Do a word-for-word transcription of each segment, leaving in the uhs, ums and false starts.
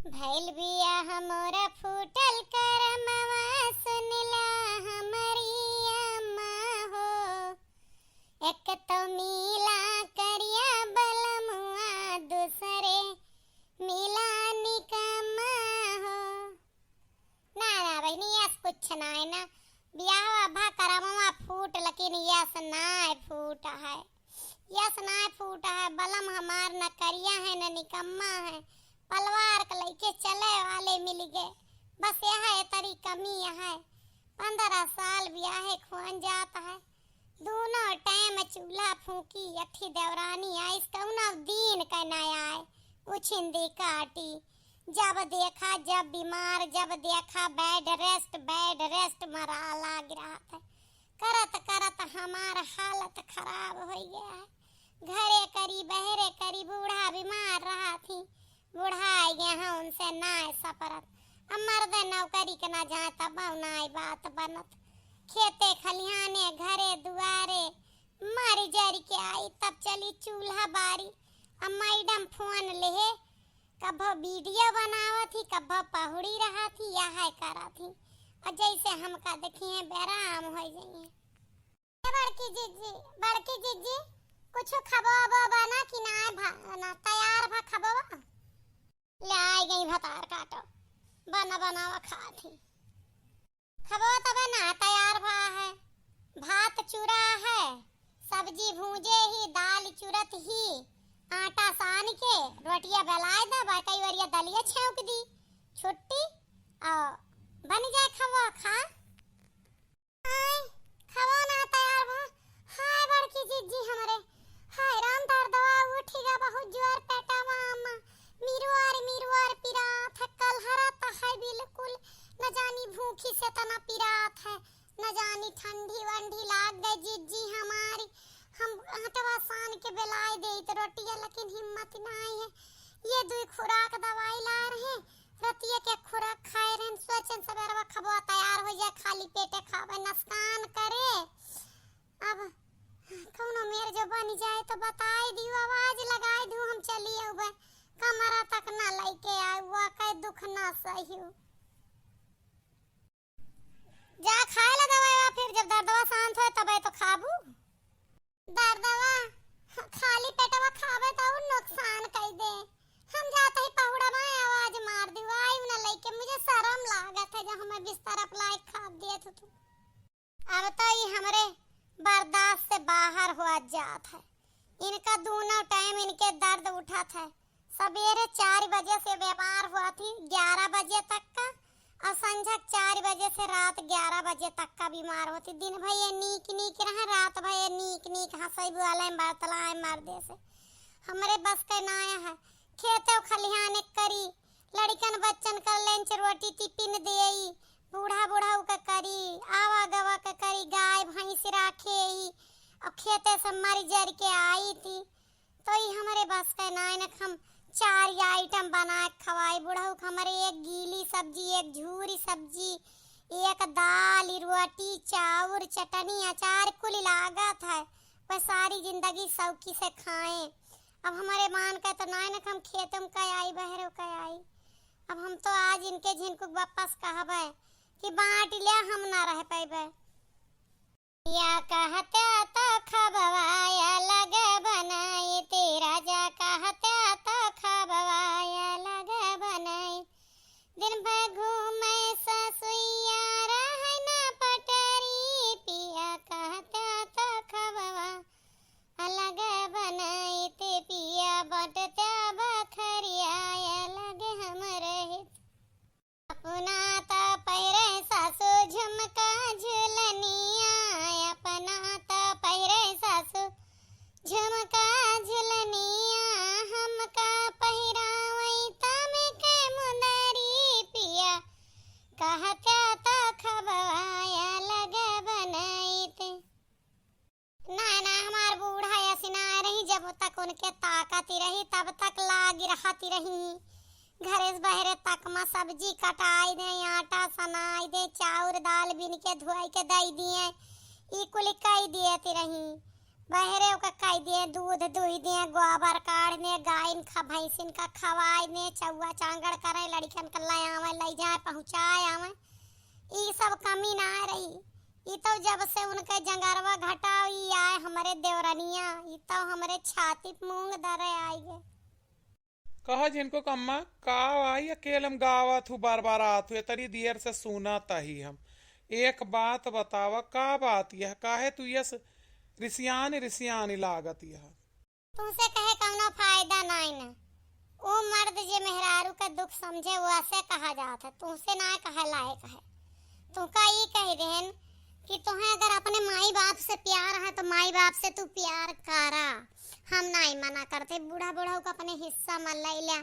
भइल बियाह मोरा फूटल करमवा, सुनला हमरी अम्मा हो। एक तो मिला करिया बलमुआ, दूसरे मिला निकम्मा हो। ना, ना बहिनी, यस कुछ ना है ना। बियाह भा करमवा फूट, लेकिन यस ना है फूट है। यस ना है फूट है। बलम हमार न करिया है, न निकम्मा है। पलवार के लइके चले वाले मिल गए। बस यह है तरी कमी यह है। पन्द्रह साल बियाहे खुआन जात है। दूनो टाइम चूल्हा फूकी, अठी देवरानी आइस, कउनो दीन क ना आए, उछिंदी काटी। जब देखा जब बीमार, जब देखा bed rest, bed rest मरा लाग रहत है। करत करत हमार हालत खराब होइ गया है। घरे करी, बहरे करी, बूढ़ा बीमार रहत ही। बुढ़ाइ गए हैं, उनसे नाय सपरत। अब मर्द नौकरी के ना जाए, तब नाय बात बनत। खेते खलिहाने, घरे दुआरे, मरी जरी के आई, तब चली चूल्हा बारी। अब मैडम फोन लेहे, कभो वीडियो बनावत ही, कभो पहुड़ी रहत ही, यह करत ही। और जैसे हमका देखी हैं, बेराम हो जाइए। ए बड़की जिज्जी, बड़की जिज्जी, कुछ खबो अबो बना कि ना बा-, ना तैयार बा खबवा? ले आई गई भतार काटो, बना बनावा खात ही। खबवा तबे ना तैयार भा है, भात चूरा है, सब्जी भूंजे ही, दाल चुरत ही, आटा सान के रोटिया बेलाए दा, बड़कई वरिया दलिया छौंक दी, छुट्टी, और बन जाए खबवा खा। आय, खवा ना तैयार भा। हाय बड़की जिज्जी हमरे, हाय राम दर्दवा उठी गा बहुत जोर पेटवा अम्मा, मिरवार मिरवार पिरात है, कलहरा त है बिल्कुल, न जानी भूखी से तना पिरात है, न जानी ठंडी वंडी लाग गई जिज्जी हमारी। हम आटवा सान के बेलाए देइत रोटिया, लेकिन हिम्मत नाई है। ये दुई खुराक दवाई लाए रहे, रतिया के खुराक खाए रहन, सोचन सबेरवा खबवा तैयार हो जाए, खाली पेटे खावे नसकान करे। अब कौनो मेर जो बन जाए तो बताए दियो, आवाज लगाए दियो, हम चली अउबे। कमरा तक ना लइके आए, हुआ कहे दुख ना सहियो। जा खाए ला दवाई, फिर जब दर्दवा शांत होए तबे तो खाबू। दर्दवा खाली पेटवा खावे त और नुकसान कई दे। हम जात ही पहुड़ा में आवाज मार दी, आई न लइके, मुझे शर्म लागत है जब हमें बिस्तर अपलाए खाब दिए तो तू। अब तो ई हमरे बर्दाश्त से बाहर हुआ जात है। इनका दूनो टाइम इनके दर्द उठत है। सबेरे चार बजे से बीमार हुआ थी, ग्यारह बजे तक का, और संझक चार बजे से रात ग्यारह बजे तक का बीमार होती। दिन भर ये नीक नीक रहे, रात भर ये नीक नीक हंसई बुआले बरतलाए मर्दे से। हमरे बस के नाय है, खेते खलिहाने करी, लड़िकन बच्चन का lunch रोटी टिफिन देई, बूढ़ा बुढ़ऊ का करी, आवा गवा का करी, गाय भैंस राखे ही, और खेते से मर जर के आई थी। तो ई हमरे बस के नाय न, हम चार item बना के खवाई बुढ़ऊ के। हमरे एक गीली सब्जी, एक झूरी सब्जी, एक दाल, रोटी, चाउर, चटनी, अचार कुल लागत है। वह सारी जिंदगी शौकी से खाएं। अब हमरे मान के तो नाय न, हम खेतों का आई, बहरों का आई। अब हम तो आज इनके झिनकुक वापस कहबे कि बांट लिया, हम ना रह पैबे। या कहत्या तो खबवा अलग बनाई, तेरा जा कहत्या तो खबवा अलग बनाई। दिन भर घूमे ससुइया, रहे ना पटरी, पिया कहत्या तो खबवा अलग बनाई, ते पिया बटत्या बखरिया अलग हम रहित। अपना त पहिरे सासु झुमका झुलनिया, अपना त पहिरे सासु झुमका झुलनिया, हमका पहिरावई तमे के मुंदरी पिया, कहत्या त खबवा अलग बनैते। ना, ना, हमार बूढ़ा ऐसी ना रही, जब तक उनके ताकत ही रही, तब तक लाग रहती रही। घरे से बहरे तक मा सब्जी कटाई दे, आटा सनाई दे, चाउर दाल बिन के धोई के दई दिए, ई कुल कई दिए ती रही। बहरे ओका कई दिए, दूध दुहि दिए, गोबर काढ़ दिए, गाइन का, भैंसिन का खवाई दिए, चौआ चांगड़ करे, लड़िकन का ले आवे, ले जाए, पहुँचाए आवे। ई सब कमी ना रही। ई तो जब से उनके जंगरवा घटाव ई आए हमरे देवरनिया, ई तो हमरे छाती पे मूंग दरे आई गए। कहा झिनकू क अम्मा, का आई अकेलम गावत हूँ, बार बार आत हूँ, इतनी देर से सुनत ही हम। एक बात बतावा, का बात यह, काहे तू यस रिसियान रिसियान लागत यह? तुमसे कहे कौनो फायदा नाई न। ऊ मर्द जे मेहरारू के दुख समझे, वो ऐसे कहा जात है, तुमसे ना कहे लायक है। तुमका ई कह देहन कि तुहें अगर अपने माई बाप से प्यार है तो माई बाप से तू प्यार करा, हम नाई मना करते। बूढ़ा बूढ़ा का अपने हिस्सा में ले ले,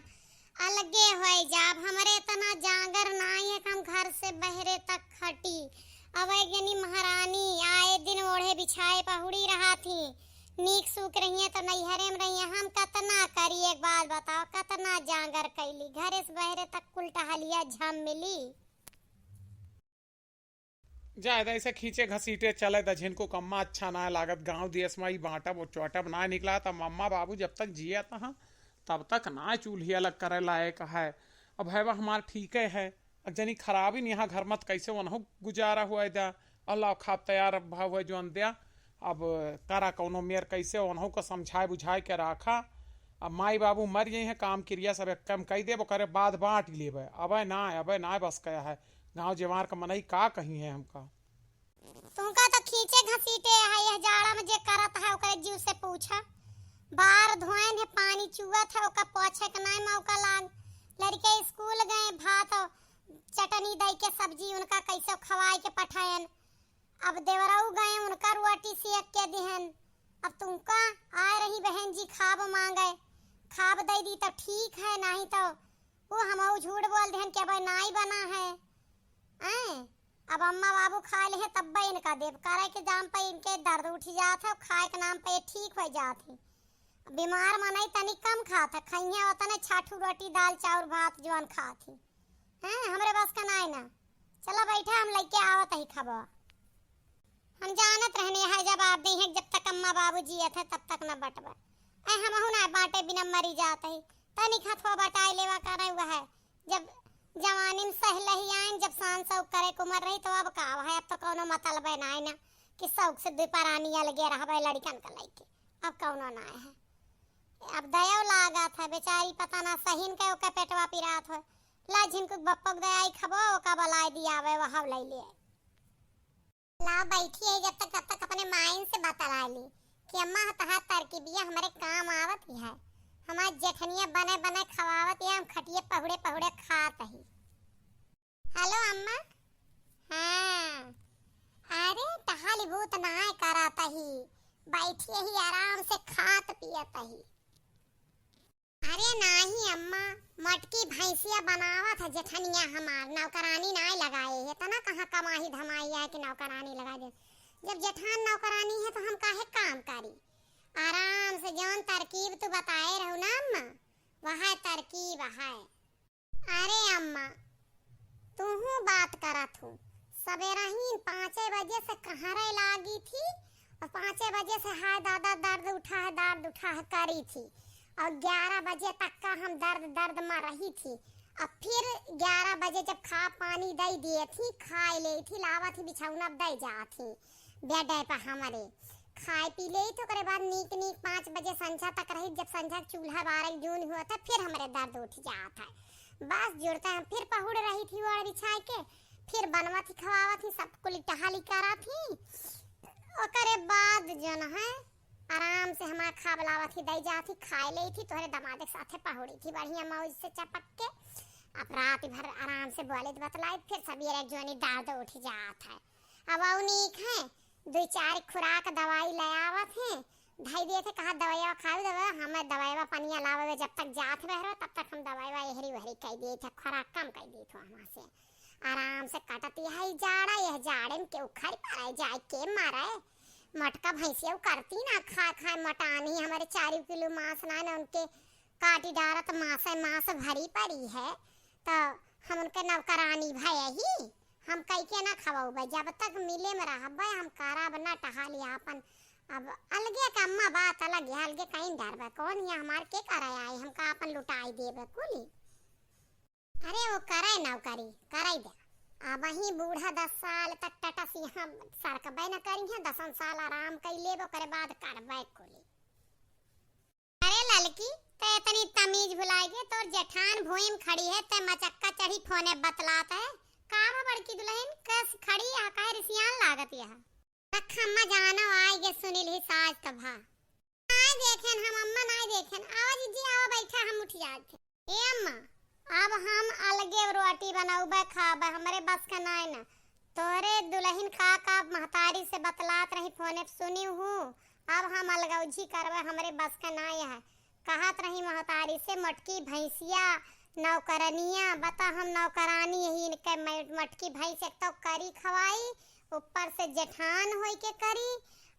अलगे होए जाब। हमरे इतना जांगर नाई है कि हम घर से बहरे तक खटी। अब गनी महारानी आए दिन ओढ़े बिछाए पहुड़ी रहा थी, नीक सूख रही है तो नैहरे में रही है। हम कतना करी, एक बात बताओ, कतना जांगर कैली, घरे से बहरे तक कुल टहलिया झम मिली। जाए द, ऐसे खींचे घसीटे चले द, झिनकू क अम्मा, अच्छा ना लागत। गाँव देश में ई बाँटब और चोटब ना निकला, तब अम्मा बाबू जब तक जियत हैं तब तक ना चूल्ही अलग करे लायक है। अब है वह हमार ठीके है, अब जनी खराबी न यहाँ घर मत कैसे वनहु गुजारा हुआ द्या, अल्लाह खाब तैयार भाव हुआ जो अन द्या। अब करा कौनो मेर कैसे वनहु को समझाए बुझाए के राखा। अब माई बाबू मर गई हैं, काम क्रिया सब एक कम कई देब, ओकरे बाद बाँट लेबे। अबे ना, अबे ना, बस कया है। गाँव जवार का मनई का कही है हमका? तुमका तो खींचे घसीटे है, यह जाड़ा में जे करत है ओकरे जीव से पूछा। बार धोएन है, पानी चुअत है, ओका पोछे के नाई मौका लाग। लड़के स्कूल गए, भात और चटनी दई के सब्जी उनका कैसे खवाए के पठायन। अब देवरऊ गए, उनका रोटी सियक के दिहन। अब तुमका आए रही बहन जी खाब मांगे, खाब दे दी तो ठीक है, नहीं तो वो हमऊ झूठ बोल देहन कि अब नाई बना है। हैं? अब अम्मा बाबू खा ले हैं, तब्बे इनका देब। करे के जाम पे इनके दर्द उठ जात है, खाए के नाम पे ये ठीक हो जात है। बीमार मनई तनी कम खात है, खइहे ओतने छाठू रोटी, दाल, चाउर, भात जवन खात है। हैं, हमरे बस का नाय ना। चला बैठा, हम लइके आवत ही खबवा। हम जानत रहने है जब आप देहे, जब तक अम्मा बाबू जियत है तब तक न बटबा। ऐ हमहू ना बाटे बिना मरी जात ही। तनिक हथवा बटाए लेवा करे हुआ है। जब जवानी में सह लही आइन, जब शान शौक करे के उमर रही तो अब का है, अब तो कौनो मतलबे नाय ना कि शौक से दुपरानी अलगे रहबे लड़िकन का लइके। अब कौनो नाय है। अब दया लागत है बेचारी, पता ना सहिन के ओके पेटवा पिरात हो। ला झिनकू बप्पक दयाई खबो, ओका बलाय दियावे, वहाव लई ले। ला बैठी है जब तक, तब तक अपने माइन से बतला ली कि अम्मा तहार तरकीबिया हमरे काम आवत ही है। हमार जेठनिया बने बने खवावत है, हम खटिए पहुड़े पहुड़े खात ही। हेलो अम्मा। हाँ। अरे टहली बूत नाय करत ही, बैठी ही आराम से खात पियत ही। अरे नाही अम्मा, मटकी भैंसिया बनावत है जेठनिया हमार, नौकरानी नाय लगाए है, इतना कहाँ कमाही धमाही है कि नौकरानी लगा दे। जब जेठान नौकरानी है तो हम काहे काम करी? आराम से जौन तरकीब तू बताए रहू ना अम्मा, वह तरकीब है। अरे अम्मा, तूहू बात करत हूँ। सबेरही पाँचे बजे से कहरे लागी थी और पाँचे बजे से हाय दादा दर्द उठा है, दर्द उठा है करी थी और ग्यारह बजे तक का हम दर्द दर्द में रही थी। अब फिर ग्यारह बजे जब खा पानी दई दिए थी, खाए ले थी, लावा थी बिछौना दई जा थी। बेडे पे हमरे खाए पी ले तो ओकरे बाद नीक नीक पाँच बजे संझा तक रही। जब संझा के चूल्हा बारे जून हुआ था, फिर हमरे दर्द उठ जात है। बस जुड़ते हम फिर पहुड़ रही थी ओढ़ बिछाए के, फिर बनवा थी खवावा थी, सब कुल टहली करा थी। ओकरे बाद जौन है आराम से हमार खाब लावा थी, दई जा थी, खाए ले थी, तोहरे दमादे के साथे पहुड़ी थी, बढ़िया मौज से चपक के। अब रात भर आराम से बोले बतलाए, फिर सबेरे जोनी दर्द उठ जात है। अब अउ नीक है, दुई चार खुराक दवाई ले आवत है, धई दिए थे, कहा दवाइया खाओ, दवा हमें दवाइया पनिया लावे, जब तक जात बहरो तब तक हम दवाइया एहरी वहरी कह दिए थे, खुराक कम कह दिए थे, वहाँ से आराम से कटती है ई जाड़ा। यह जाड़े में केहू खरी पारे जाए के मारे, मटका भैंसिया करती ना, खाए खाए मटानी, हमारे चार किलो मांस ना, ना उनके काटी डारत मांसे मांस भरी पड़ी है, तो हम उनके नौकरानी भय ही, हम कई के ना खवाउबे, जब तक मिले में रहबे हम करब ना टहली, आपन अब अलगे का अम्मा बात अलग है, अलगे कहीं डर बा, कौन ये हमार के करे आई, हमका अपन लुटाई देबे कुली। अरे वो करे नौकरी, करे दे। अब ही बूढ़ा दस साल तक टटस यहाँ सरकबे न करी है, दसन साल आराम कर लेबे, ओकरे बाद करबे कुली। अरे ललकी, ते इतनी तमीज भुलाए गे, तोर जेठान भुइम खड़ी है, ते मचक्का चढ़ी फोने बतलात है। का बा बड़की दुलहिन, कस खड़ी है, काहे रिसियान लागत यह? रख अम्मा जानो, आए गे सुनिल ही साज तभा। नाय देखेन हम अम्मा, नाय देखेन। आवा जिज्जी, आवा बैठा, हम उठ जात। ए अम्मा, अब हम अलगे रोटी बनौबे खाबे, हमरे बस के नाय न। तोरे दुलहिन का का महतारी से बतलात रही फोने पे सुनी हूँ, अब हम अलगौजी करबे, हमरे बस के नाय है। कहत रही महतारी से, "मोटकी भैंसिया नौकरनिया, बता हम नौकरानी यही इनके मै-, मोटकी भैंस एक तो करी खवाई, ऊपर से जेठान होई के करी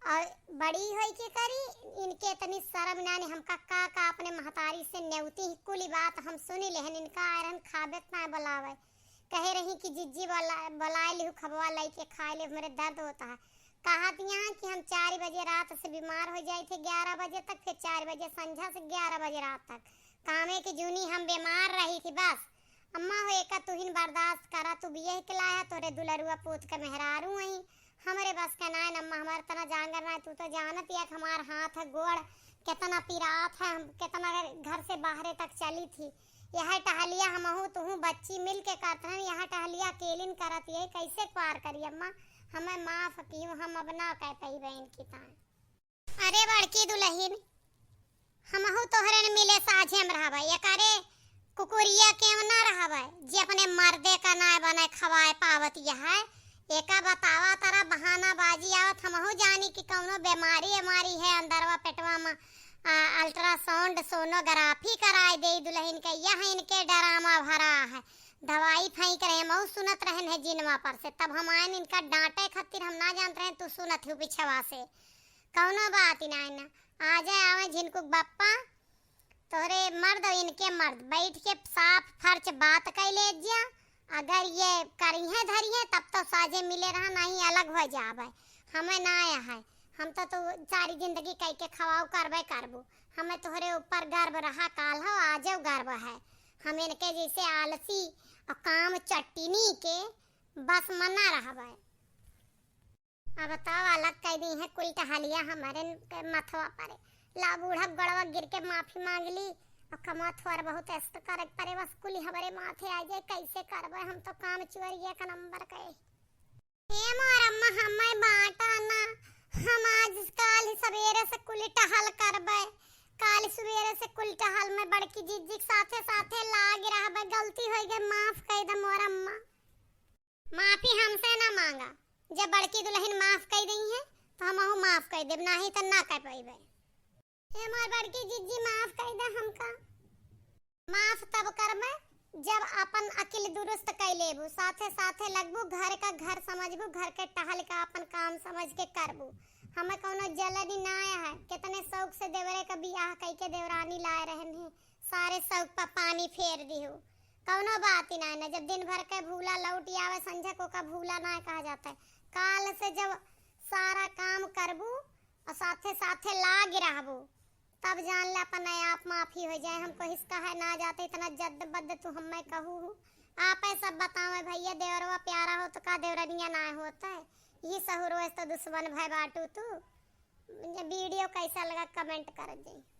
और बड़ी होई के करी, इनके इतनी शर्म ना ने, हमका का का अपने महतारी से नेवती ही, कुली बात हम सुनी लेहन, इनका आयरन खाबे त ना बोलावे।" कहे रही कि जिज्जी बोला, बोलाए लिहू खबवा लई के खाए ले, हमरे दर्द होता है। कहत यहाँ कि हम चार बजे रात से बीमार हो जाए थे, ग्यारह बजे तक, फिर चार बजे संझा से ग्यारह बजे रात तक कामे के जूनी हम बीमार रही थी। बस अम्मा हो एका तुहिन बर्दाश्त करा, तू बियह के लाया, तोरे दुलरुआ पूत के मेहरारू आई, हमरे बस के नाय अम्मा, हमार तना जांगर नाय, तू तो जानत या कि हमार हाथ गोड़ कितना पिरात है, हम कितना घर से बाहरे तक चली थी। यह टहलिया हमहू तुहू बच्ची मिल के करत रहन, यह टहलिया अकेलिन करत ये कैसे पार करी अम्मा, हमें माफ किहू, हम अब ना कह पइबे इनकी तान। अरे बड़की दुलहिन, हमहू तोहरे न मिले साझे में रहबे, एकरे कुकुरिया के ना रहबे, जे अपने मर्दे का नाय बने खवाए पावत यह है। एका बतावा तारा बहानाबाजी आवत, हमहू जानी कि कौनो बीमारी एमारी है अंदरवा पेटवा में, आ, ultrasound sonography कराए दे दुलहिन के, यह इनके डरामा भरा है। दवाई फेंक रहे, हमहू सुनत रहन है जिनवा पर से, तब हम आयन इनका डांटे खातिर, हम ना जानत रहे तू सुनत हूँ पिछवा से। कौनो बात ही ना, ना आ जाए आवे झिनकुक बप्पा, तोहरे मर्द और इनके मर्द बैठ के साफ फर्च बात कइ ले जिया। अगर ये करिहे धरिहे तब तो साझे मिले रहा, नहीं अलग हो जावे। हमें ना आया है, हम तो, तो सारी जिंदगी कह के खवाऊ करबे करबू। हमें तोहरे ऊपर गर्व रहा, काल हो आजो गर्व है। हम इनके जैसे आलसी और काम चट्टिनी के बस मना रहबे। अब तो अलग कह दी है कुल टहलिया हमारे के मथवा पर। ला बूढ़ा गोड़वा गिर के माफी मांग ली और कमवा थोड़ बहुत ऐसे करे परे, बस कुल हमारे माथे आ जाए, कैसे करबे हम तो काम चोरिया का नंबर के। हे मोर अम्मा, हमें बांटा ना, हम आज काल सवेरे से कुल टहल करबे, काल सवेरे से कुल टहल में बड़की जिज्जी के साथे साथे लाग रहबे, गलती हो गई, माफ कर दे मोर अम्मा। माफी हमसे ना मांगा, जब बड़की दुलहिन माफ कइ दई है तो हमहू माफ कइ देब, नाही त ना कइ पइबे। ए मोर बड़की जिज्जी, माफ कइ दे हमका। माफ तब करबे जब अपन अकिल दुरुस्त कइ लेबू, साथे साथे लगबू, घर का घर समझबू, घर के टहल का अपन काम समझ के करबू। हमें कौनो जलनी ना आया है, कितने शौक से देवरे का बियाह कइ के देवरानी लाए रहन है, सारे शौक पर पानी फेर दिहू। कौनो बात ही ना, ना जब दिन भर के भूला लौट आवे संझा को का भूला ना कहा जाता है। काल से जब सारा काम करबू और साथे साथे लाग रहबू, तब जान ले अपने आप माफी हो जाए। हमको हिसका है ना जाते इतना जद्द बद्द तू हमें कहू हूँ। आपे सब बतावे भैया, देवरवा प्यारा हो तो का देवरनिया ना होता है, ये सहुरो तो दुश्मन भय बाटू तू। वीडियो कैसा लगा comment कर दे।